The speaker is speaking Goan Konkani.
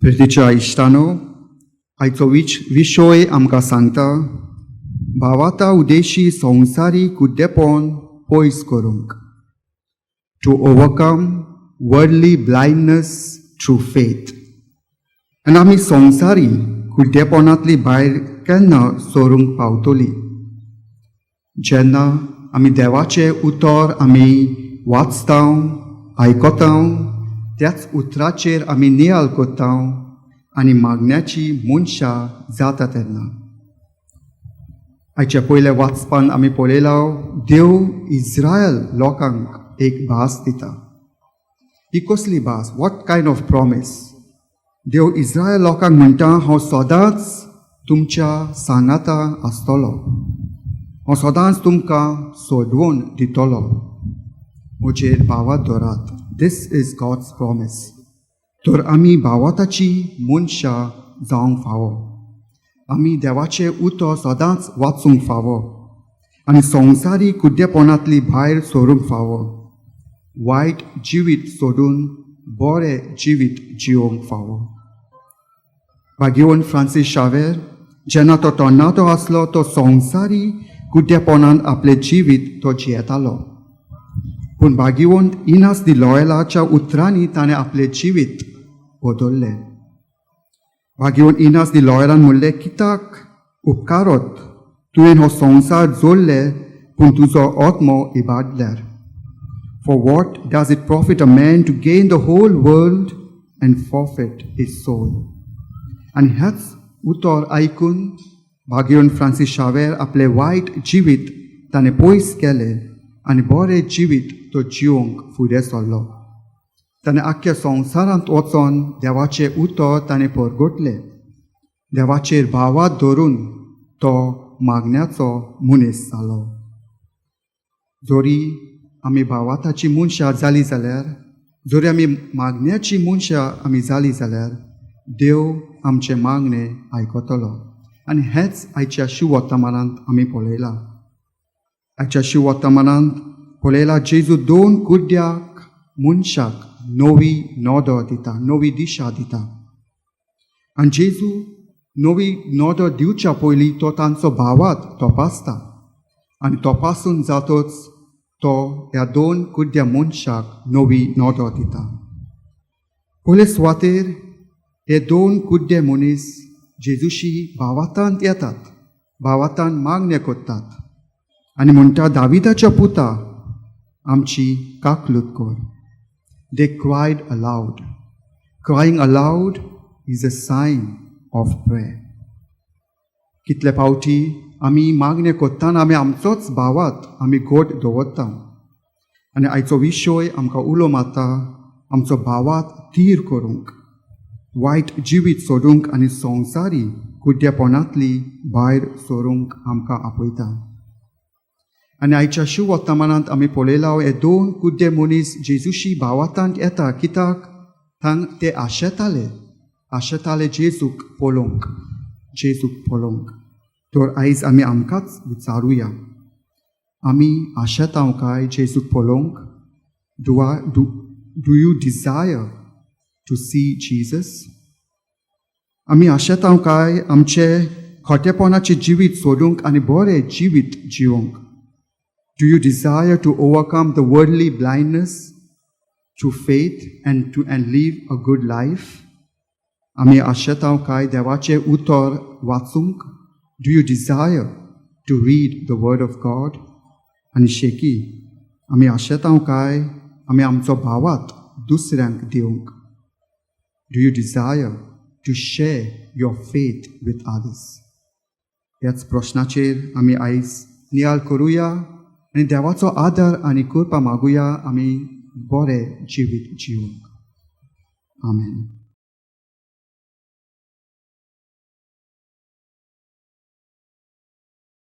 प्रितीच्या इश्टानो, आयचो विशय आमकां सांगता भावार्ता उद्देशी संवसारी कुड्डेपण पयस करूंक, to overcome worldly blindness through faith. आनी आमी संवसारी कुड्डेपणांतली भायर केन्ना सरूंक पावतली? जेन्ना आमी देवाचें उतर आमी वाचता, आयकता, त्याच उतराचेर आमी नियाळ करता आनी मागण्याची मनशां जाता तेन्ना. आयच्या पयल्या वाचपान आमी पळयला, देव इस्रायल लोकांक एक भास दिता. ही कसली भास? What kind of promise? देव इस्रायल लोकांक म्हणटा, हांव सदांच तुमच्या सांगाता आसतलो, हांव सदांच तुमकां सोडवून दितलो, म्हजेर भावार्त दवरात. This is God's promise. तर आमी भावार्थाची मनशां जावंक फावो. आमी देवाचें उतर सदांच वाचूंक फावो आनी संवसारी कुड्डेपणांतली भायर सरूंक फावो. वायट जिवीत सोडून बरें जिवीत जिवोवंक फावो. भाग्यवंत फ्रांसीस शावेर जेन्ना तो तरणाटो आसलो, तो संवसारी कुड्डेपणान आपलें जिवीत तो जियेतालो, पूण भाग्यवंत इनास दी लॉयलाच्या उतरांनी ताणें आपलें जिवीत बदललें. भाग्यवंत इनास दी लॉयलान म्हणलें, कित्याक उपकारत तुवें हो संवसार जोडले पूण तुजो आत्मो इबाडल्यार? For what does it profit a man to gain the whole world and forfeit his soul? आनी ह्याच उतर आयकून भाग्यवंत फ्रांसीस शावेर आपलें वायट जिवीत ताणें पयस केलें आनी बरें जिवीत तो जिवंक फुडें सरलो. ताणें आख्ख्या संवसारांत वचोन देवाचें उतर ताणें परगटलें. देवाचेर भावार्त धरून तो मागण्याचो मनीस जालो. जरी आमी भावार्थाची मनशां जालीं जाल्यार, जरी आमी मागण्याची मनशां आमी जालीं जाल्यार, देव आमचें मागणें आयकतलो. आनी हेंच आयच्या शुवर्तमानांत आमी पळयलां. आयच्या शुवर्तमानांत पळयलां, जेजू दोन कुड्ड्याक मनशाक नवी नदर दिता, नवी दिशा दिता. आनी जेजू नवी नदर दिवच्या पयलीं तो तांचो भावार्त तपासता आनी तपासून जातच तो ह्या दोन कुड्ड्या मनशाक नवी नदर दिता. पयले सुवातेर हे दोन कुड्डे मनीस जेजूशी भावार्थांत येतात, भावार्थान मागणें करतात आनी म्हणटा, दाविदाच्या पुता, आमची काकलूत कर. They cried aloud. Crying aloud is a sign of prayer. कितले फावटी आमी मागणें करतना आमी आमचोच भावार्त आमी घट दवरता. आनी आयचो विशय आमकां उलो मारता आमचो भावार्त थीर करूंक, वायट जिवीत सोडूंक आनी संवसारी कुड्डेपणांतली भायर सरूंक आमकां आपयता. आनी आयच्या शुवर्तमानांत आमी पळयला, हे दोन कुड्डे मनीस जेजूशी भावार्थांत येता कित्याक थांग ते आशेताले, आशेताले जेजूक पळोवंक, जेजूक पळोवंक. तर आयज आमी आमकांच विचारुया, आमी आशेता काय जेजूक पळोवंक? Do you desire to see Jesus? आमी आशेता काय आमचे खोटेपणाचें जिवीत सोडूंक आनी बरें जिवीत जिवंक? Do you desire to overcome the worldly blindness through faith and live a good life? आमी आशेता काय देवाचें उतर वाचूंक? Do you desire to read the word of God? आनी शेकी आमी आशेता काय आमी आमचो भावार्त दुसऱ्यांक दिवंक? Do you desire to share your faith with others? ह्याच प्रश्नाचेर आमी आयज नियाळ करुया आनी देवाचो आदार आनी कृपा मागुया आमी बरें जिवीत जिवंक. आमेन.